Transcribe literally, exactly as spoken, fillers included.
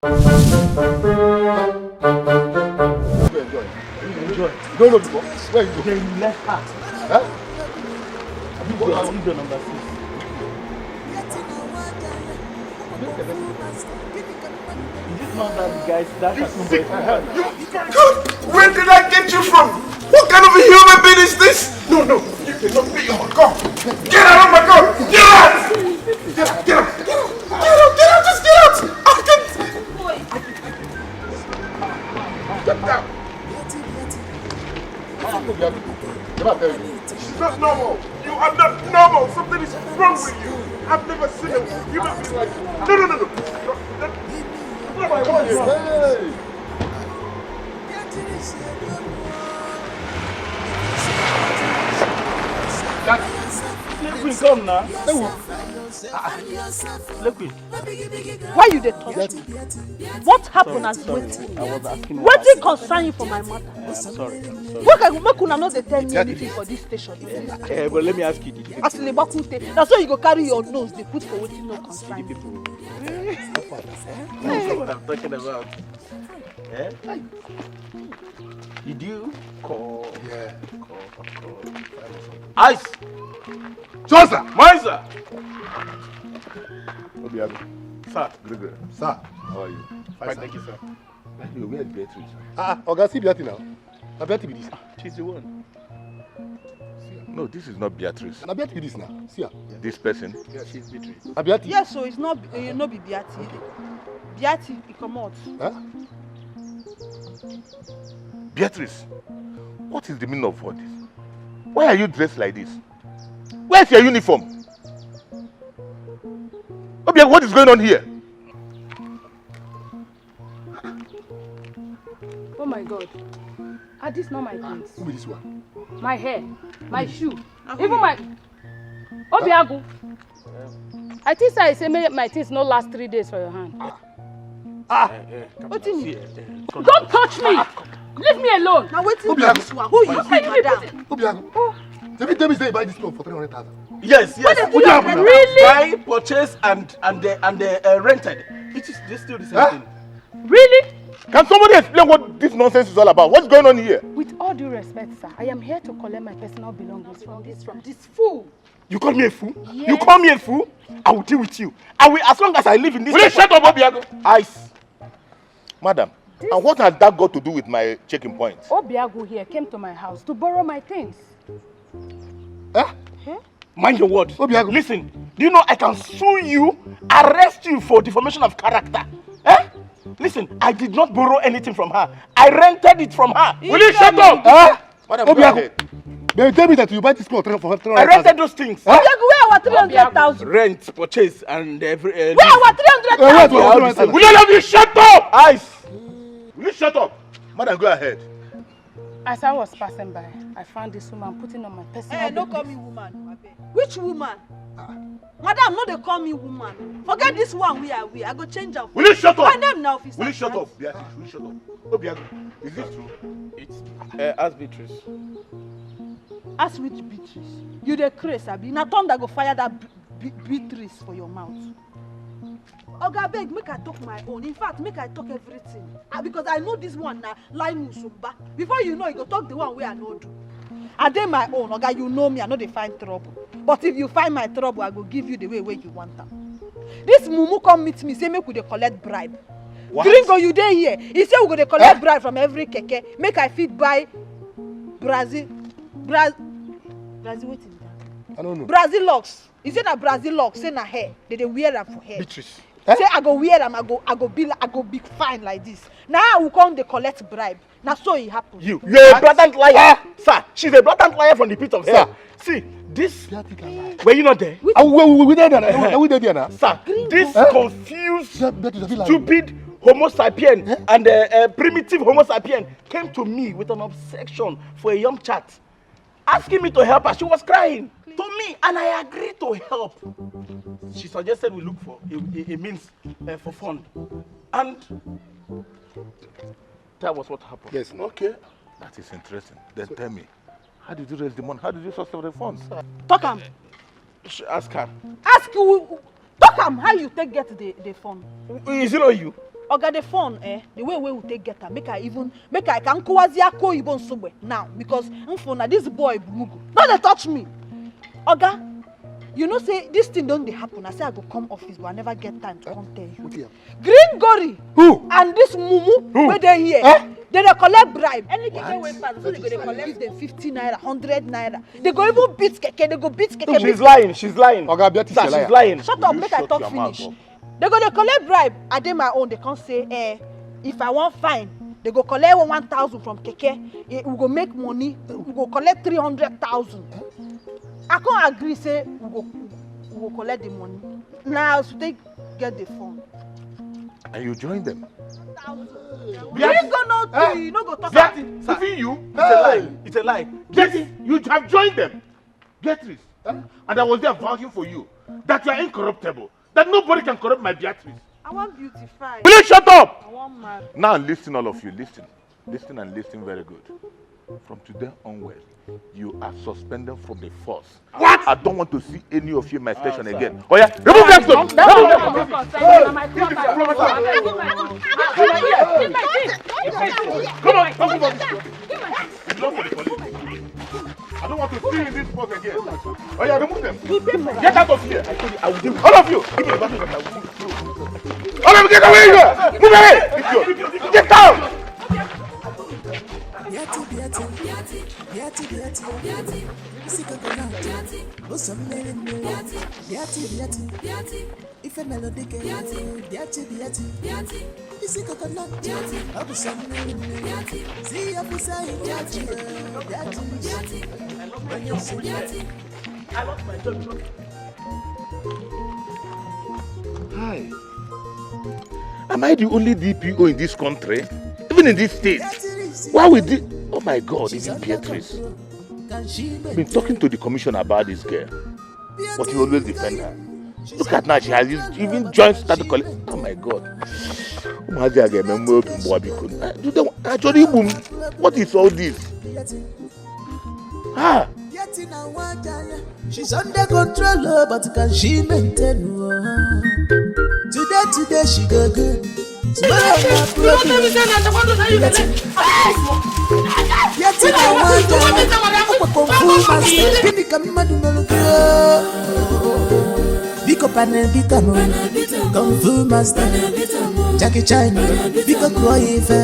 Enjoy. You don't know before? Where you go? Then you left her. Huh? You go out. You go number six. Is this not that guy? That Cartoon boy? You, God, where did I get you from? What kind of a human being is this? No, no, you cannot be your God. Get out of my God! Get out! Get out, get out, get out, get out, get out, just get out! I can't. Get down! It's not normal. You are not normal. Something is wrong with you. I've never seen a human being like you. No, no, no, no. No, no, no. Hey! That Slay Queen, come now. Slay Queen. Why you dey touch me? What happened as wetin? Wetin concern you for my matter? Make una no dey tell me anything for this station. Eh, but let me ask you, did you As in Ibakute, na so you go carry your nose dey put for wetin no concern you. People? You see what I'm talking about? Eh? Did you call? Yeah. Call, call. Ice! Josa! Moisa! Obiago. Sir. Gregory. Sir. How are you? Fine, thank you, sir. By the way, where is Beatrice? Ah, Oga, see Beatrice now. Na Beatrice be this. She's the one. No, this is not Beatrice. Na Beatrice be this now. See her. This person? Yeah, she's Beatrice. Na Beatrice? Yes, so it's not, uh, no be Beatrice. Beatrice, he come out. Huh? Beatrice, what is the meaning of all this? Why are you dressed like this? Where's your uniform? Obia, what is going on here? Oh my God. Are these not my things? Who be this one? My hair, my shoe, even my Obiago. I think say I say make my things no last three days for your hand. Ah. Wetin you? Don't touch me. Leave me alone. Now wetin be this one? Who you be, madam? Obiago. Tell me, tell me say you buy this cloth for three hundred thousand. Yes, yes. Really? Buy, purchase, and, and, uh, and, uh, uh, rented. It is this still the same thing. Really? Can somebody explain what this nonsense is all about? What's going on here? With all due respect, sir, I am here to collect my personal belongings from this, from this fool. You call me a fool? Yes. You call me a fool? I will deal with you. I will, as long as I live in this. Will you shut up, Obiago? Ice. Madam, and what has that got to do with my checking point? Obiago here came to my house to borrow my things. Eh? Eh? Mind your word. Obiago. Listen, do you know I can sue you, arrest you for defamation of character? Eh? Listen, I did not borrow anything from her. I rented it from her. Will you shut up? Huh? Madam, go ahead. They tell me that you buy this cloth for three hundred thousand. I rented those things. Huh? Obiago, where our three hundred thousand? Rent, purchase, and every, uh, where our three hundred thousand? Will all of you shut up? Ice! Will you shut up? Madam, go ahead. As I was passing by, I found this woman putting on my personal. Eh, no call me woman, abeg. Which woman? Madam, no dey call me woman. Forget this one wey I wear. I go change am. Will you shut up? My name na Officer. Will you shut up? Beatrice, will you shut up? Obiago, is this true? It's, uh, as Beatrice. As which Beatrice? You dey craze, abi? Na thunder go fire that Be-, Be-, Beatrice for your mouth. Oga, abeg, make I talk my own. In fact, make I talk everything. Ah, because I know this one na Linus Mba. Before you know, you go talk the one wey I no do. I dey my own, Oga, you know me, I no dey find trouble. But if you find my trouble, I go give you the way wey you want am. This mumu come meet me, say make we dey collect bribe. What? Gringo, you dey here. He say we go dey collect bribe from every keke. Make I fit buy Brazil, Bra-, Brazil, wetin be that? I don't know. Brazil locks. He say na Brazil locks, say na hair. They dey wear am for hair. Beatrice. Say I go wear am, I go, I go be, I go be fine like this. Now I will come dey collect bribe. Na so e happen. You, you're a blatant liar. Sir, she's a blatant liar from the pit of hell. Sir. See, this. Were you not there? We, we, we, we there now. We, we there there now. Sir, this confused, stupid Homo sapien and, uh, uh, primitive Homo sapien came to me with an obsession for a young child, asking me to help her. She was crying to me, and I agreed to help. She suggested we look for a, a, a means, uh, for fund. And that was what happened. Yes, no. Okay. That is interesting. Then tell me, how did you raise the money? How did you source the funds? Talk am. Sh-, ask her. Ask who, talk am how you take get the, the fund. Is it not you? Oga, the phone, eh, the way wey we take get am, make I even, make I can kuwazi ako oyibo nsogbe now, because mfo na this boy bụ mugu. No dey touch me. Oga, you know say this thing don dey happen. I say I go come office, but I never get time to come tell you. Wetin happen? Green Gory Who? and this mumu Who? wey dey here, Eh? They dey collect bribe. Any keke wey pass, so they go dey collect them fifty naira, hundred naira. They go even beat keke. They go beat keke. She's lying. She's lying. Oga Beatrice, Sir, you're she's lying. Lying. Shut up, You make I shut talk your mouth finish. Up. They go dey collect bribe. I dey my own. They come say, eh, if I want fine, they go collect one one thousand from keke. Eh, we go make money. We go collect three hundred thousand. I can't agree. Say we go, we go collect the money. Now, so they get the phone. And you join them. Yes. You go no Eh? You no go talk. That, Sir, even you, it's a lie. It's a lie. Yes, you have joined them. Beatrice. Eh? And I was there vouching for you. That you are incorruptible. That nobody can corrupt my Beatrice. I want beautify. Please shut up! I want marry. Now listen, all of you, listen. Listen and listen very good. From today onward, you are suspended from the force. What? I don't want to see any of you in my station again. Oh yeah, remove that stone. Come on, come on. It's not for the police. I don't want to see you in this spot again. Oh yeah, remove them. Get out of here. I told you, I will deal with all of you. Give me the battery, I will deal with you. All of you, get away here. Move away. Idiot. Get down. Biati, biati, biati, biati, biati. Isi coconut, o so mmiri mmiri. Biati, biati, biati. Ife melody ke. Biati, biati, biati, biati. Isi coconut, biati, o so mmiri mmiri. Biati. See officer in charge, biati, biati. Onye nsogbu. Biati. I lost my job. Hi. Am I the only D P O in this country? Even in this state? Why would the... Oh my God, even Beatrice. Been talking to the commissioner about this girl, but he always defend her. Look at now, she has used, even joined, started calling. Oh my God. Ụmụazị a ga-eme mgbe obi mgbe ọ biko. Do they want... What is all this? Ah! Getting a one jaya. She's under control, oh, but can she maintain? Oh? Today, today she go good. Tomorrow na problem. Getting a one jaya. Kung fu master, give me come mad melody. Biko pane biko mo. Kung fu master, Jackie Chan. Biko koi fe.